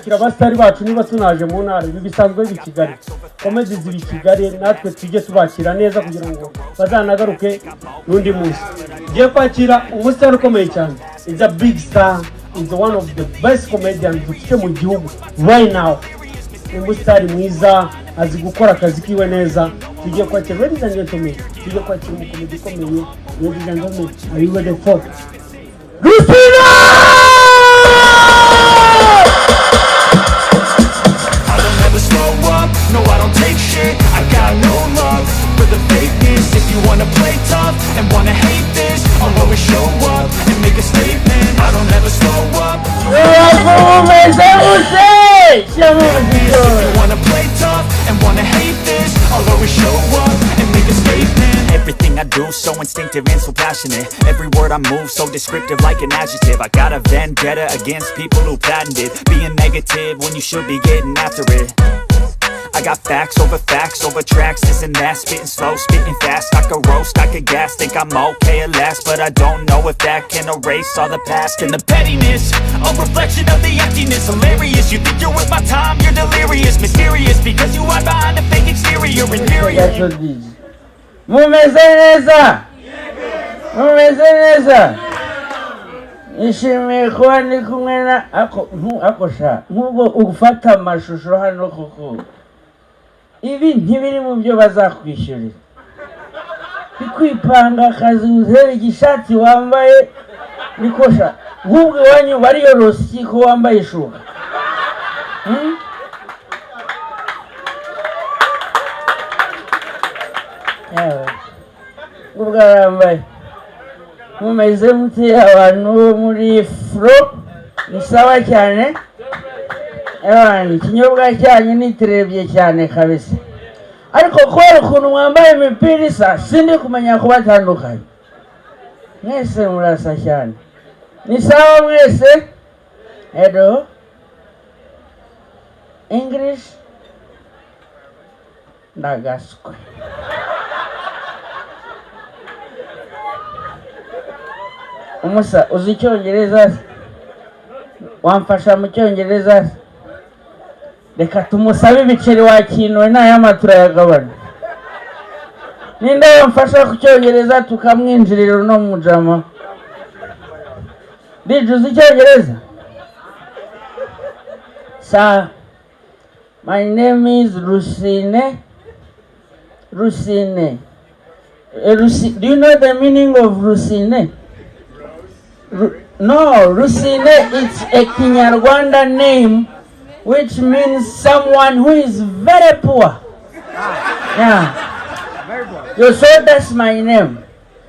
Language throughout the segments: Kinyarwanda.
Kwakira abasitari bacu niba tunaje mu ntara, ibi bisanzwe biba i Kigali, comedy ziba i Kigali, natwe tujye tubakira neza kugira ngo bazanagaruke n'undi munsi. Ngiye kwakira umusitari ukomeye cyane, is a big star, is one of the best comedians dufite mu gihugu right now. Ni umusitari mwiza, azi gukora akazi kiwe neza. Tugiye kwakira, ladies and gentlemen, tugiye kwakira umukomedi ukomeye. Ladies and gentlemen, are you ready for Rusine? I don't ever slow up, no, I don't take shit. I got no love for the fakeness. If you wanna play tough and wanna hate this, I'll always show up and make a statement. I don't ever slow up. Mumeze mute? Shyiramo If umuziki. you wanna play tough and wanna hate this, I'll always show up and make a statement. Everything I do, so instinctive and so passionate. Every word I move, so descriptive, like an adjective. I got a vendetta against people who patented being negative when you should be getting after it. I got facts over facts over tracks, this and that. Spitting slow, spitting fast, I could roast, I could gas. Think I'm okay at last, but I don't know if that can erase all the past and the pettiness, a reflection of the emptiness. Hilarious, you think you're worth my time, you're delirious. Mysterious, because you hide behind a fake exterior. Inferior. Gato DJ, mumeze neza, mumeze neza. Nishimiye kuba ndi kumwe na ako ako sha nk'ubwo ufata amashusho hano, koko ibi ntibiri mu byo bazakwishyurira. Kwipanga akazi, uzere igishati wambaye niko sha, nk'ubwo iwanyu bariyoroshye ko wambaye ishuka? Hmm? Yewe, ubwo arambaye. Mumeze mute abantu bo muri furo? Ni sawa cyane. Abantu, ikinyobwa cyanyu niterebye cyane kabisa, ariko kubera ukuntu mwambaye imipira isa, sindi kumenya kubatandukanya. Mwese murasa cyane. Ni sawa mwese? Hello, English ndagaswe. Umusa, uzi Icyongereza se? Wamfasha mu Cyongereza se? Reka tumusabe ibiceri wakinuwe n'ayama turayagabana. Ninde wamfasha ku Cyongereza tukamwinjirira uno mujama? Dije, uzi Icyongereza? Sa, my name is Rusine. Rusine. Do you know the meaning of Rusine? No, Rusine, it's a Kinyarwanda name which means someone who is very poor. Yeah. You so that's my name.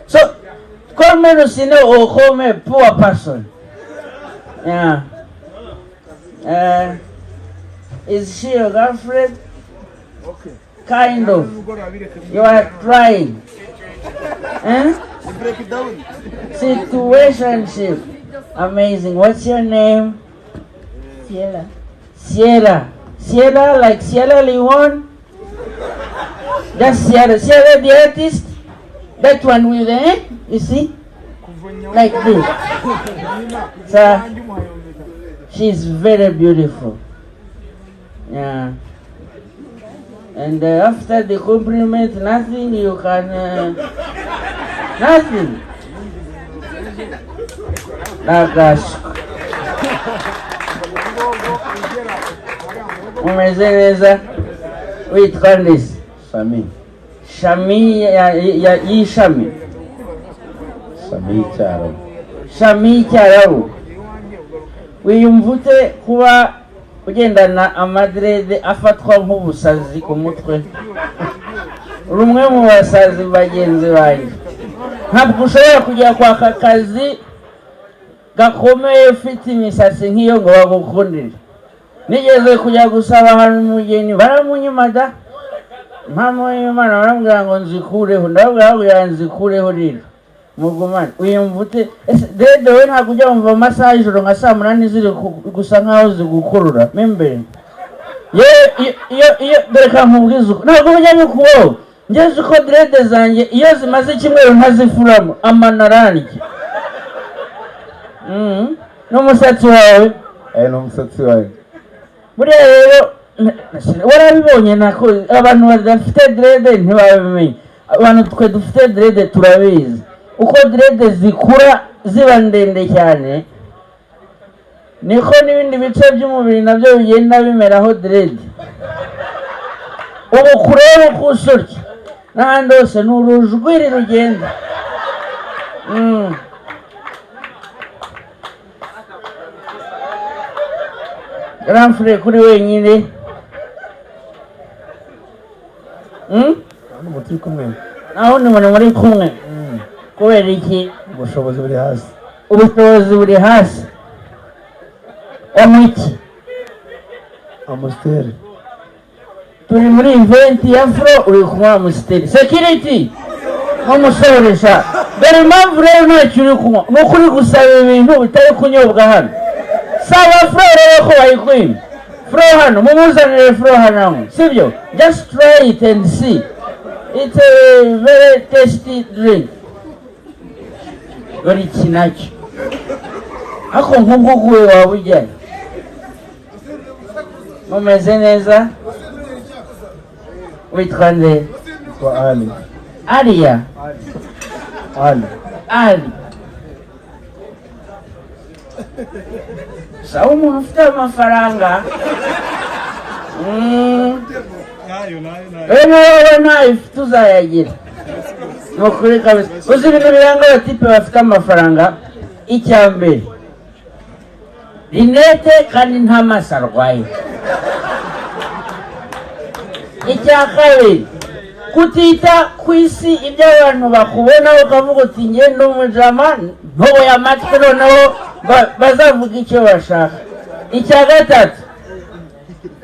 So call me Rusine or call me poor person. Yeah. Is she your girlfriend? Kind of. You are trying. Eh? Situationship. Amazing. What's your name? Sierra. Sierra. Sierra, like Sierra Leone? That's Sierra. Sierra the artist? That one with the, eh? You see? Like this. So, she's very beautiful. Yeah. And after the compliment, nothing you can, nothing. Nagashwa. Umeze neza? Witwa nde se? Shami. Shami y'ishami? Shami y'icyarabu. Shami y'icyarabu. Wiyumva ute kuba ugendana amadrede afatwa nk'ubusazi ku mutwe? Uri umwe mu basazi bagenzi banjye. Ntabwo ushobora kujya kwaka akazi gakomeye ufite imisatsi nk'iyo ngo bagukundire. Nigeze kujya gusaba ahantu umugeni, baramunyima da. Mpamvu y'Imana, barambwira ngo nzikureho. Ndababwira ngo nzikureho rero mugumane. Wiyumva ute ese dede? We ntabwo ujya wumva amasaha y'ijoro nka saa 8 ziri gusa nkaho zigukurura mo imbere? Yewe, iyo dore ka nkubwize uko ntabwo bijya bikubaho. Ngeze uko dread zanjye iyo zimaze icyumweru ntazifuramo, amano arandya. N'umusatsi wawe? Ni umusatsi wawe. Buriya rero warabibonye nako, abantu badafite dread ntibabimenya. Abantu twe dufite dread turabizi uko dread zikura ziba ndende cyane, niko n'ibindi bice by'umubiri nabyo bigenda bimeraho dread. Ubu kureba uko usurya n'ahandi hose ni urujwiri rugenda. Grand frère, kuri wenyine? Hano turi kumwe. Naho ni umuntu muri kumwe kubera iki? Ubushobozi buri hasi. Ubushobozi buri hasi. Iki? Amstel. Turi muri event ya Flo, uri kunywa Amstel. Security nk'umusoresha, dore impamvu rero ntacyo uri kunywa ni uko uri gusaba ibintu bitari kunyobwa hano. Saba Flo rero ko bayikwima. Flo hano, mumuzanire Flo hano, sibyo? Just try it and see, it's a very tasty drink. Dore iki nacyo, ariko nk'ubwo guwe waba ujyayo. Mumeze neza? Witwa nde? Kwa Ali. Ariya? Ali. Ali. Sawa, umuntu ufite amafaranga. Rero wowe ntayo ufite uzayagira. Ni ukuri kabisa. Uzi ibintu biranga abatipe bafite amafaranga? Icya mbere, rinete kandi nta maso arwaye. Icya kabiri, kutita ku isi ibyo abantu bakubona, ukavuga uti njye ndi umujama, ntoboye amatwi, noneho bazavuga icyo bashaka. Icya gatatu,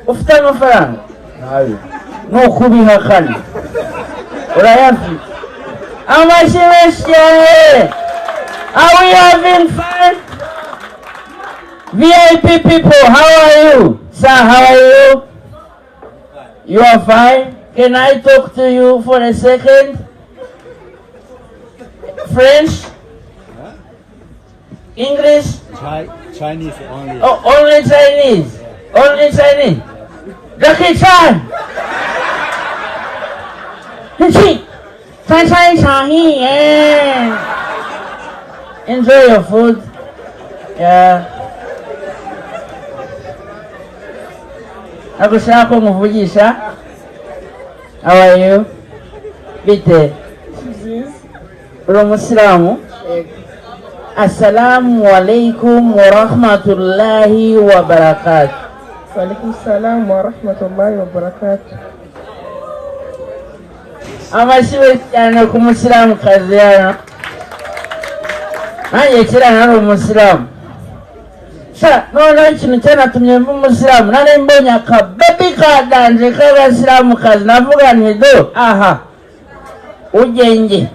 ufite amafaranga? Ntayo. Ni ukubihakana, urayafite. Amashyi menshi cyane. Are we having fun? VIP people, how are you? Sir, how are you? You are fine? Can I talk to you for a second? French? English? Chinese only. Oh, only Chinese. Only Chinese. Jackie Chan. Chan Chan Chan. Enjoy your food. Yeah. Ntabwo ko muvugisha. How are you? Bite? Uri umusilamu? Assalamu alaikum wa rahmatullahi wa barakatuh. Walaikum salam wa rahmatullahi wa barakatuh. Amashyi menshi cyane ku musilamukazi hano. Nanjye kera nari umusilamu. Sha, noneho ikintu cyanatumye mba umusilamu, nari mbonye akabebi kadanje k'abasilamukazi, navuga nti do aha ugenge.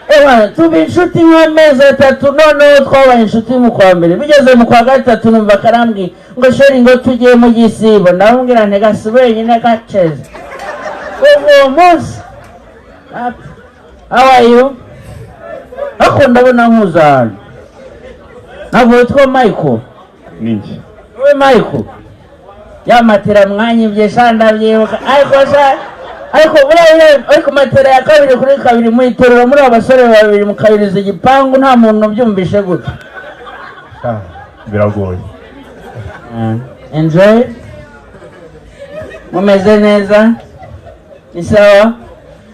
Ewa, tuba inshuti nk'amezi 3, noneho twabaye inshuti mu kwa mbere, bigeze mu kwa gatatu numva karambwiye ngo chérie, ngo tugiye mu gisibo. Ndamubwira nti gasi wenyine gaceze. Kuva uwo munsi. How are you? Ariko ndabona nkuza hano. Ntabwo witwa Michael? Ninjye. Wowe Michael? Ya matera mwanyibye sha, ndabyibuka. Ariko sha, ariko buriya, ariko matera ya 2x2 muyiterura muri abasore babiri mukabiriza igipangu, nta muntu ubyumvishe gutya. Biragoye. Enjoy. Mumeze neza? Ni sawa?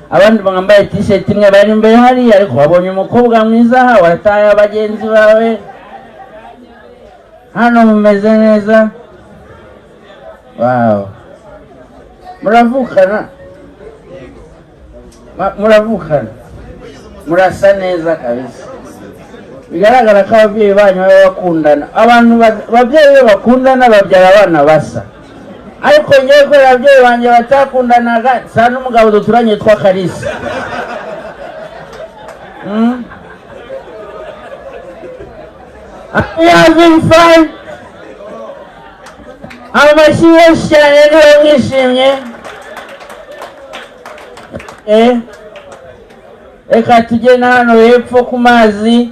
Abandi bambaye t-shirt imwe bari imbere hariya, ariko wabonye umukobwa mwiza aha, wataye abagenzi bawe. Hano mumeze neza? Wow. Muravukana? Muravukana? Murasa neza kabisa. Bigaragara ko ababyeyi banyu baba bakundana. Abantu ababyeyi iyo bakundana babyara abana basa. Ariko ngewe kubera ababyeyi banjye batakundanaga, nsa n'umugabo duturanye witwa Kalisa. Are we having fun? Amashyi menshi cyane niba mwishimye. Reka tujye na hano hepfo ku mazi.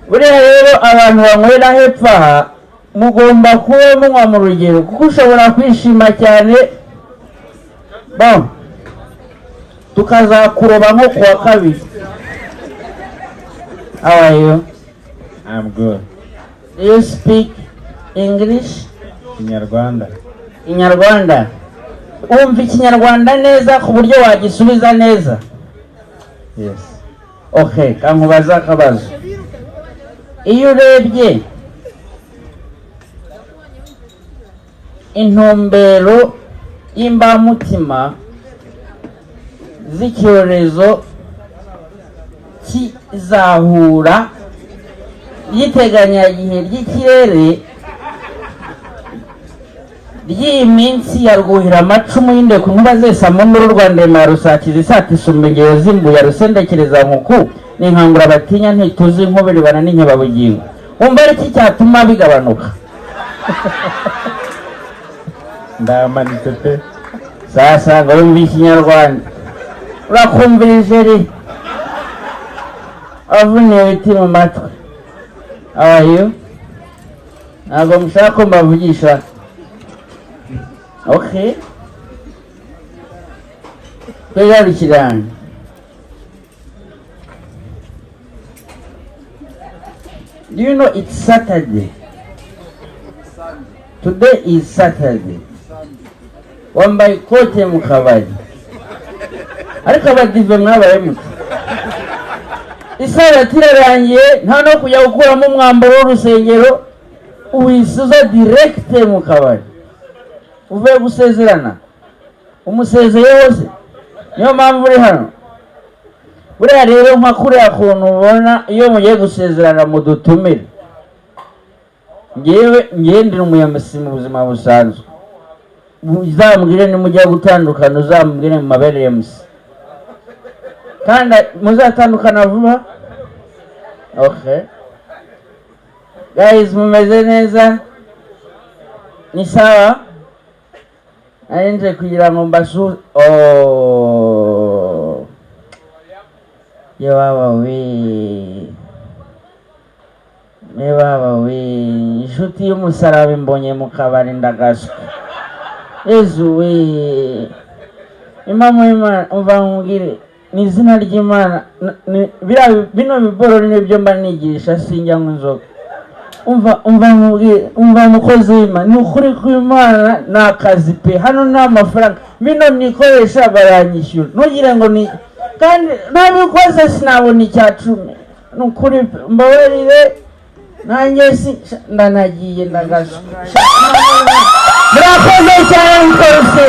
Buriya rero abantu banywera hepfo aha Mugomba kuba munywa mu rugero, kuko ushobora kwishima cyane, bon, tukazakuroba nko kuwa kabiri. How are you? I'm good. Do you speak English? Kinyarwanda. Inyarwanda. Wumva Ikinyarwanda neza ku buryo wagisubiza neza? Yes. Okay, kankubaza akabazo. Iyo urebye intumbero y'imbamutima z'icyorezo cy'izahura ry'iteganyagihe ry'ikirere ry'iyi minsi ya rwuhira amacumu y'indeko nkuba zesa mu nduru rwa ndema ya rusakiza isata isumba ingero z'imbuya rusendekereza nkuku n'inkangura batinya ntituzi inkubirirana n'inkebabugingo, wumva ari iki cyatuma bigabanuka? Ndamanitse pe. Sasa ngo wumve Ikinyarwanda, urakumvirije ri avuniye ibiti mu matwi. How are you? Ntabwo mushaka ko mbavugisha? Okay, twigarukirane. Do you know it's Saturday? Today is Saturday. Wambaye ikote mu kabari, ariko abadive mwabaye mute? Isabato irarangiye, nta no kujya gukuramo umwambaro w'urusengero, wisuza direct mu kabari. Uvuye gusezerana, umusezeye wose, niyo mpamvu uri hano. Buriya rero nka kuriya kuntu ubona iyo mugiye gusezerana mudutumire, ngewe ngendera umuyobozi mu buzima busanzwe, uzambwire nimujya gutandukana, uzambwire mu mabere ya musi, kandi muzatandukana vuba. Okay guys, mumeze neza? Ni sawa? Nari nje kugira ngo mbasu. Oh, ye baba we, ye baba we, inshuti y'umusaraba imbonye mu kabari ndagaswa. Yezu we, impamo y'Imana, umva nkubwire, ni izina ry'Imana, bino biboro nibyo mba nigisha, sinjya nywa inzoga. Umva nkubwire, umva mukozi w'Imana, ni ukuri kw'Imana ni akazi pe, hano ni amafaranga, bino nikoresha baranyishyura, ntugire ngo ni kandi nabikoze sinabona icya cumi, ni ukuri pe, mbabarire nanjye si ndanagiye ndagaswa. Murakoze cyane rwose.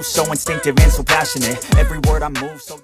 So instinctive and so passionate. Every word I move so